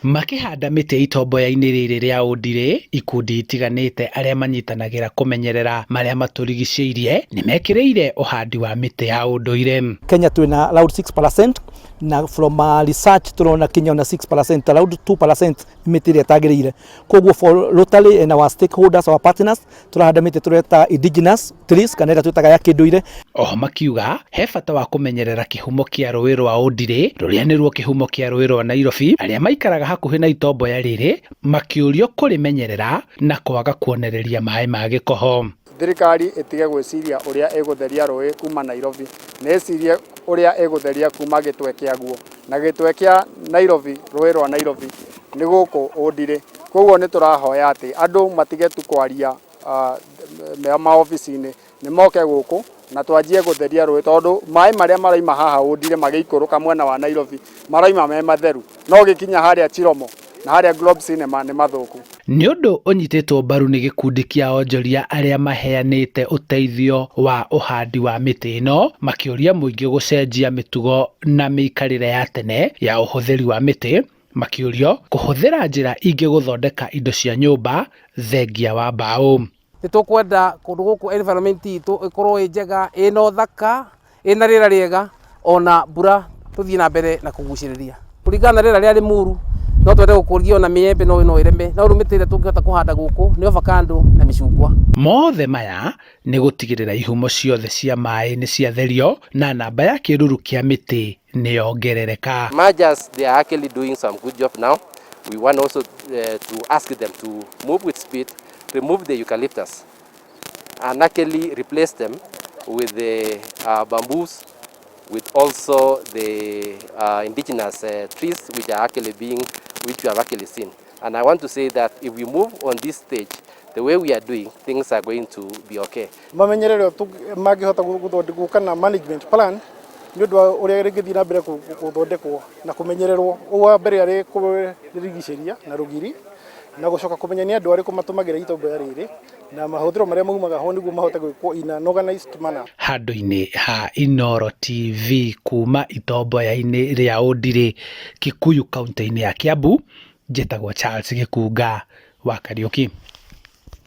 Makĩhanda mĩtĩ itomboya-inĩ rĩrĩ rĩa Ũndirĩ, ikundi itiganĩte arĩa manyitanagĩra kũmenyerera marĩa matũrigicĩirie nĩmekĩrĩire ũhandi wa mĩtĩ ya ũndũire. Kenya twina around 6% na from research turona kinya ona 6% around 2% mĩtĩ ĩrĩa ĩtagĩrĩire. Koguo for Rotary and our stakeholders, our partners, turahanda mĩtĩ tũreta indigenous trees kana ĩrĩa twĩtaga ya kĩndũire. Oho makiuga he bata wa kũmenyerera kĩhumo kĩa rũĩ rwa Ũndirĩ rũrĩa nĩruo kĩhumo kĩa rũĩ rwa Nairobi. Arĩa maikaraga hakuhĩ na itomboya rĩrĩ makĩũrio kũrĩmenyerera na kwaga kuonereria maĩ ma gĩkoho. Thirikari ĩtige gwĩciria ũrĩa ĩgũtheria rũĩ kuma Nairobi, nĩ ĩcirie ũrĩa ĩgũtheria kuma gĩtwe kĩaguo, na gĩtwe kĩa Nairobi, rũĩ rwa Nairobi nĩ gũkũ Ũndirĩ. Koguo nĩ tũrahoya atĩ andũ matige tu kwaria me maobici-inĩ, nĩ moke gũkũ na twanjie gũtheria rũĩ, tondũ maĩ marĩa maraima haha Ũndirĩ magĩikũrũka mwena wa Nairobi maraima me matheru, no gĩkinya harĩa Chiromo na harĩa Globe Cinema nĩ mathũku. Nĩ ũndũ ũnyitĩtwo mbaru nĩ gĩkundi kĩa onjoria arĩa maheanĩte ũteithio wa ũhandi wa mĩtĩ ĩno, makĩũria mũingĩ gũcenjia mĩtugo na mĩikarĩre ya tene ya ũhũthĩri wa mĩtĩ, makĩũrio kũhũthĩra njĩra ingĩ gũthondeka indo cia nyũmba thengia wa mbaũ. Nĩ tũkwenda kũndũ gũkũ environment itũ ĩkorwo ĩ njega, ĩna ũthaka, ĩna rĩera rĩega, ona mbura tũthiĩ na mbere na kũgucĩrĩria. Kũringana na rĩera rĩa Limuru, no twende gũkũria ona mĩembe no no ĩreme, no rĩu mĩtĩ ĩrĩa tũngĩhota kũhanda gũkũ nĩ avocado na mĩcungwa. Mothe maya nĩ gũtigĩrĩra ihumo ciothe cia maĩ nĩ ciatherio na namba ya kĩruru kĩa mĩtĩ nĩ yongerereka. Mergers, they are actually doing some good job now. We want also to ask them to move with speed, remove the eucalyptus and actually replace them with the bamboos, with also the indigenous trees which are actually being, which we have actually seen. And I want to say that if we move on this stage, the way we are doing, things are going to be okay. Mamenyerere mangĩhota gũka na management plan nĩ ũndũ wa ũrĩa rĩngĩthiĩ na mbere gũthondekwo na kũmenyererwo. Ũũ wa mbere arĩ kũrĩrigicĩria na rũgiri na gũcoka kũmenya nĩ andũ arĩkũ matũmagĩra itomboya rĩrĩ na mahũthĩro marĩa maumaga ho nĩguo mahote gwĩkwo in an organized manner. Handũ-inĩ ha Inooro TV kuma itomboya-inĩ rĩa Ũndirĩ, Kikuyu, kaunti-inĩ ya Kiambu, njĩtagwo Charles Gĩkunga wa Kariũki.